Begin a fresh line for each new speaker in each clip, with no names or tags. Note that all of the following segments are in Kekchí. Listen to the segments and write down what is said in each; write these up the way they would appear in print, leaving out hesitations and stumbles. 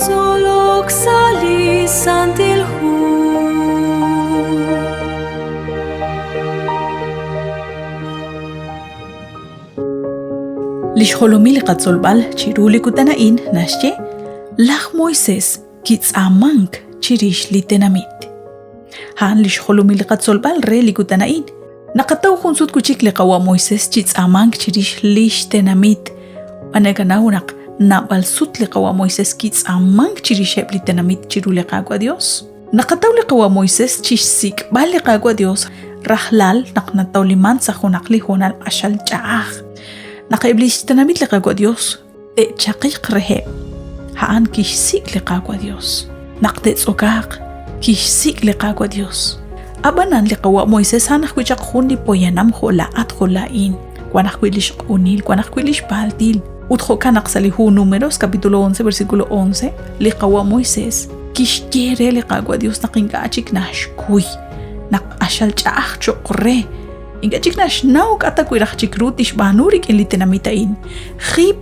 Tzolok sa' li Santil Hu.
Li xjolomil li qatzolb'al chiru li kutan a'in naxye laj Moisés kitz'aamank chirix li tenamit. A'an li xjolomil li qatzolb'al re li kutan a'in. Naqataw jun sut wi' chik li qawa' Moisés chi tz'aamank chirix li xtenamit. B'anakanaw naq naab'al sut li qawa' Moisés kitz'aamank chirixeb' li tenamit chiru li Qaawa' Dios. Naqataw li qawa' Moisés chi xsik'b'al li Qaawa' Dios rajlal naq natawliman sa' junaq li hoonal q'axal ch'a'aj. Naq eb' li xtenamit li Qaawa' Dios te'chaqiq reheb', a'an kixsik' li Qaawa' Dios. Naq te'tz'okaaq, kixsik' li Qaawa' Dios. Ab'anan li qawa' Moisés a'an ajwi' chaq jun li poyanam jo' laa'at jo' laa'in, wan ajwi' li xq'unil, wan ajwi' li xpaaltil. Ut jo'kan naq sa' li hu Números capítulo 11 versículo 11 li qawa' Moisés kixye re li Qaawa' Dios naq ink'a' chik naxkuy, naq q'axal ch'a'aj cho'q re, ink'a' chik naxnaw k'a ta wi' raj chik ru tixb'aanu rik'in li tenamit a'in, jip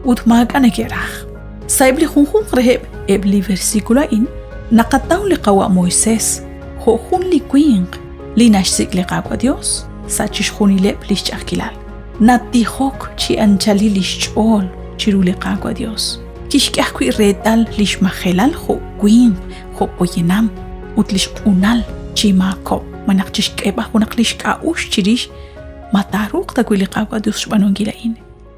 ut maak'a' neke'raj. Sa'eb' li junjunq reheb' eb' li versículo a'in naqataw li qawa' Moisés jo' jun li winq li naxsik' li Qaawa' Dios sa' chixjunileb' li xch'a'ajkilal. Natijok chi anchalil li xch'ool chiru li Qaawa' Dios. Kixk'e ajwi' reetal li xmajelal jo' winq, jo' poyanam ut li xq'unal chi maakob' malaj chi xk'eeb'al junaq li xk'a'uxl chirix ma taaruuq ta wi' li Qaawa' Dios xb'aanunkil a'in.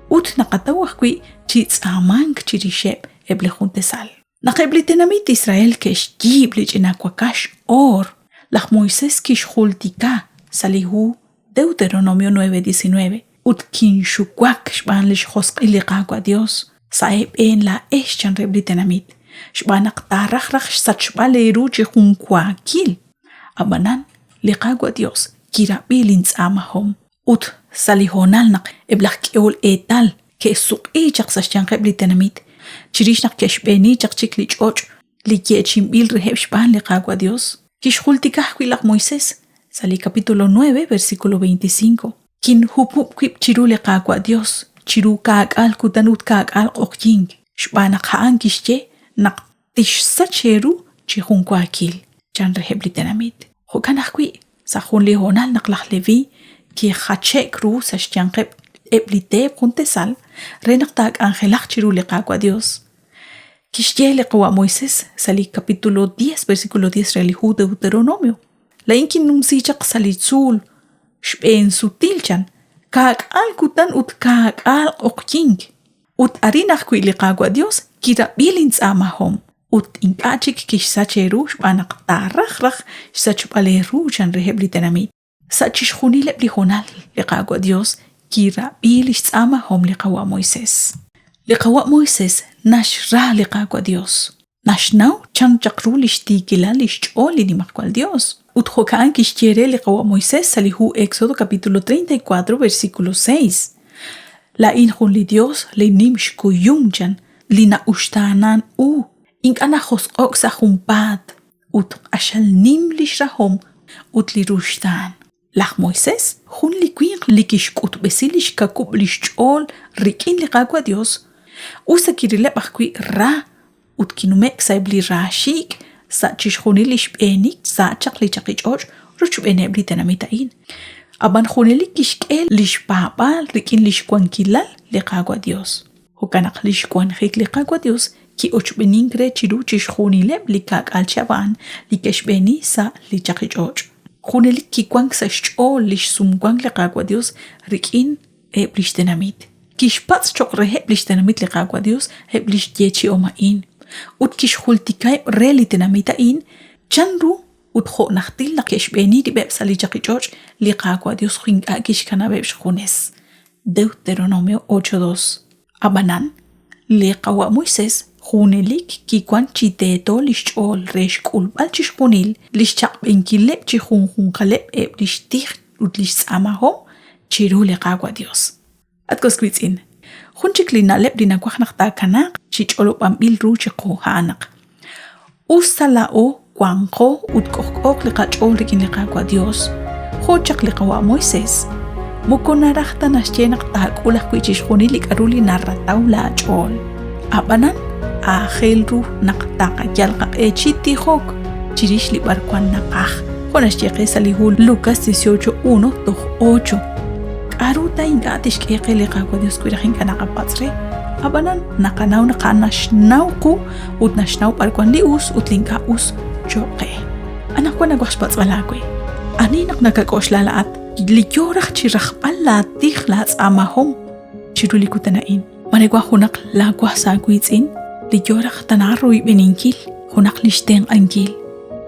Ut naqataw ajwi' chi tz'aamank chirixeb' eb' li jun tasal. Naq eb' li tenamit Israel ke'xyiib' li ch'ina wakax oor, laj Moisés kixjultika sa' li hu Deuteronomio 9:19, Ut kinxuwak xb'aan li xjosq'il li Qaawa' Yos sa' eeb'een laa'ex chan reheb' li tenamit, xb'aan naq taaraj raj xsachb'al eeru chi junwaakil. Ab'anan li Qaawa' Yos kirab'i lintz'aamahom. Ut sa' li hoonal naq eb' laj k'ehol eetal ke'suq'i chaq sa' xyanqeb' li tenamit, chirix naq ke'xb'eeni chaq chik li ch'och' li yeechi'inb'il reheb' xb'aan li Qaawa' Dios, kixjultika ajwi' laj Moisés sa' li capítulo 9, versículo 25, Kinhupub' wib' chiru li Qaawa' Dios chiru kaak'aal kutan ut kaak'aal q'oqyink, xb'aan naq a'an kixye naq tixsach eeru chi junwaakil, chan reheb' li tenamit. Jo'kan ajwi', sa' jun li hoonal naq laj Leví kijache'k ru sa' xyanqeb' eb' li teep jun tasal re naq taak'anjelaq chiru li Qaawa' Yos, kixye li qawa' Moisés sa' li capítulo 10, versículo 10 re li hu Deuteronomio, Laa'in kinnumsi chaq sa' li tzuul xb'een sutil chan, kaak'aal kutan ut kaak'aal q'oqyink. Ut arin ajwi' li Qaawa' Yos kirab'i lintz'aamahom, ut ink'a' chik kixsach eeru xb'aan naq taaraj raj xsachb'al eeru chan reheb' li tenamit. Sa' chixjunileb' li hoonal li Qaawa' Yos kirab'i li xtz'aamahom li qawa' Moisés. Li qawa' Moisés naxra li Qaawa' Yos. Naxnaw chan chaq ru li xtiikilal li xch'ool li Nimajwal Yos. Ut jo'ka'an kixye re li qawa' Moisés sa' li hu Éxodo capítulo 34 versículo 6, Laa'in jun li Yos li nim xkuyum chan, li na'uxtaanan u, ink'a' najosq'o'k sa' junpaat, ut q'axal nim li xrahom ut li ruxtaan. Laj Moisés, jun li winq li kixk'utb'esi li xkakub' li xch'ool rik'in li Qaawa' Yos, us ta kirileb' ajwi' ra ut kinume'k sa'eb' li raaxiik' sa' chixjunil li xb'eenik sa' chaq li chaqich'och' rochb'eeneb' li tenamit a'in. Ab'an junelik kixk'e li xpaab'aal rik'in li xwankilal li Qaawa' Yos. Jo'kan naq li xwanjik li Qaawa' Yos ki'ochb'enink re chiru chixjunileb' li ka'k'aal chihab' a'an li ke'xb'eeni sa' li chaqich'och'. Junelik kiwank sa' xch'ool li xsumwank li Qaawa' Yos rik'in eb' li xtenamit. Kixpatz' cho'q reheb' li xtenamit li Qaawa' Yos eb' li xyeechi'om a'in, ut kixjultikaheb' re li tenamit a'in chanru ut jo' najtil naq ke'xb'eeni rib'eb' sa' li chaqich'och' li Qaawa' Yos ink'a' kixkanab'eb' xjunes. Deuteronomio 8:2. Ab'anan, li qawa' Moisés junelik kiwank chi teeto li xch'ool re xk'ulb'al chixjunil li xchaq'b'enkileb' chi junjunqaleb' eb' li xtij ut li xtz'aamahom chiru li Qaawa' Yos. At was wiitz'in, jun chik li na'leb' li nawaj naq taakanaaq chi ch'olob'anb'il ru chiqu a'an naq us ta laa'o wanqo ut k'ojk'ooq li qach'ool rik'in li Qaawa' Dios, jo' chaq li qawa' Moisés. Moko naraj ta naxye naq taak'ul ajwi' chixjunil li k'a'ru li narataw laa ch'ool. A'b'anan, aajel ru naq taqayal qaq'e chi tijok chirix li b'arwan naqaj, jo' naxye qe sa' li hu Lucas 18:1 toj 8. K'a'ru ta ink'a' tixk'e qe li Qaawa' Dios wi raj ink'a' naqapatz' re? A'b'anan, naqanaw naq a'an naxnaw qu ut naxnaw b'arwan li us ut li ink'a' us choq' qe. Anaqwan nawaj xpatz'b'al aawe, ani naq nakak'oxla laa'at li yoo raj chi rajb'al laa tij laa tz'aamahom chiru li kutan a'in? Mare wan junaq laa was aawiitz'in li yoo raj tana royb'eninkil junaq lix tenq'ankil.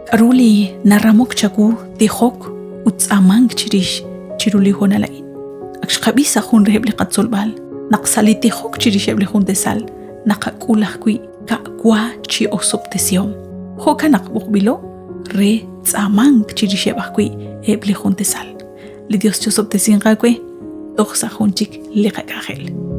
K'a'ru li naramok chawu tijok ut tz'aamank chirix chiru li hoonal a'in? Ak xqab'i sa' jun reheb' li qatzolb'al naq sa' li tijok chirixeb' li jun tasal naqak'ul ajwi' ka'wa chi osob'tesihom. Jo'kan naq b'oqb'ilo re tz'aamank chirixeb' ajwi' eb' li jun tasal. Li Dios chosob'tesinq aawe toj sa' jun chik li qak'anjel.